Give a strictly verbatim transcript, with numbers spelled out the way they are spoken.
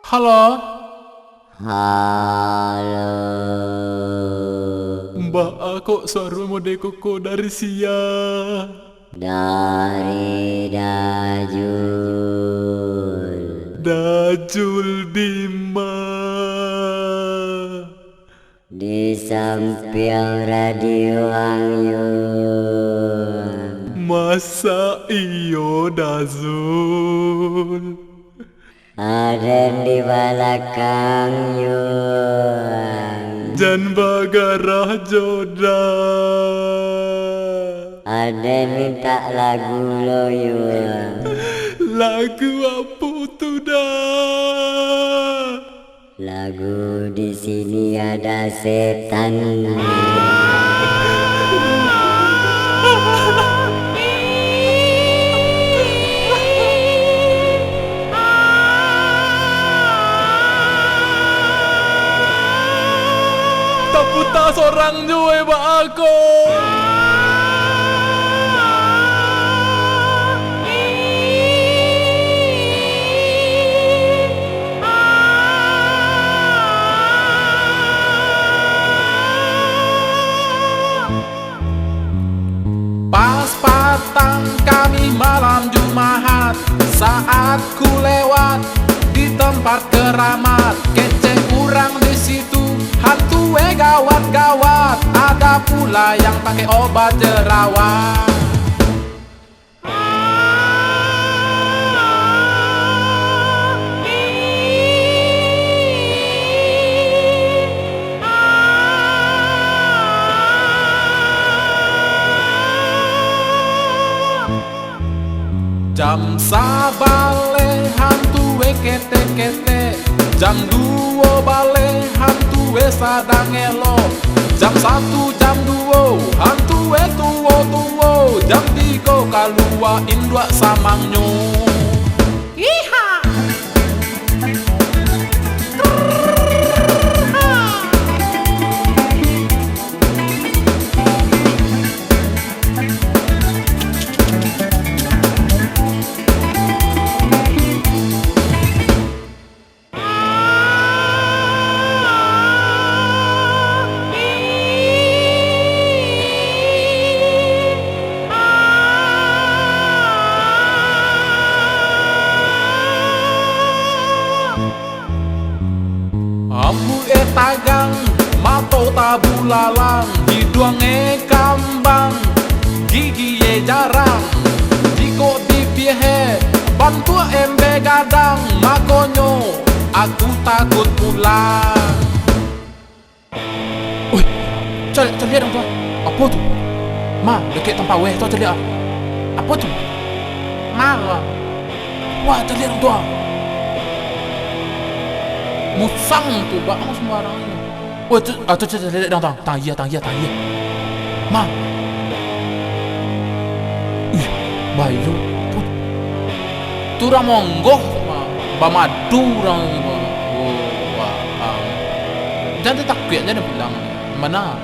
Halo? Halo? Baa kok suaro mode koko, dari sia? Dari Dajul. Dajul dima? Di sampiang radio ang, Yuang. Masa iyo, Dazul? Aden di balakang, Yuang. Jan bagarah jo, Da. Aden mintak lagu lo, Yuang. Lagu apo tu, Da? Lagu Di Sini Ada Setan. Taputa sorang jo, eh, baa ko? Pas patang kami malam Jumahat, saat ku lewat di tempat keramat, kecek urang di situ, hantu e gawat-gawat, ada pula yang pakai obat jerawat. Jam sabaleh hantu e ketek-ketek, jam duo baleh hantu e sadang elok, jam satu, jam duo hantu e tuo-tuo, jam tigo kalua induak samangnyo. Iha! Ambuik e tagang, mato tabulalang, iduang e kambang, gigi e jarang. Jikok dipiah e bantuak embe gadang, makonyo aku takuik pulang. Oi, caliak, caliak dang tu ah. Apo tu? Ma, dakek tampaweh tu caliak ah. Apo tu? Ma, wah. Wah, caliak dang tu ah. Musang tu, baa sumbarang ni. Wah, tu, ah, tu caliak dang, tang, tang, iya, tang, iya, tang, iya. Ma. Ih, bayo. Tu, tu urang monggoh, Ma. Bamadu urang ni, Ma. Oh, wah, ah. Jan takuik, jan bilang. Mana?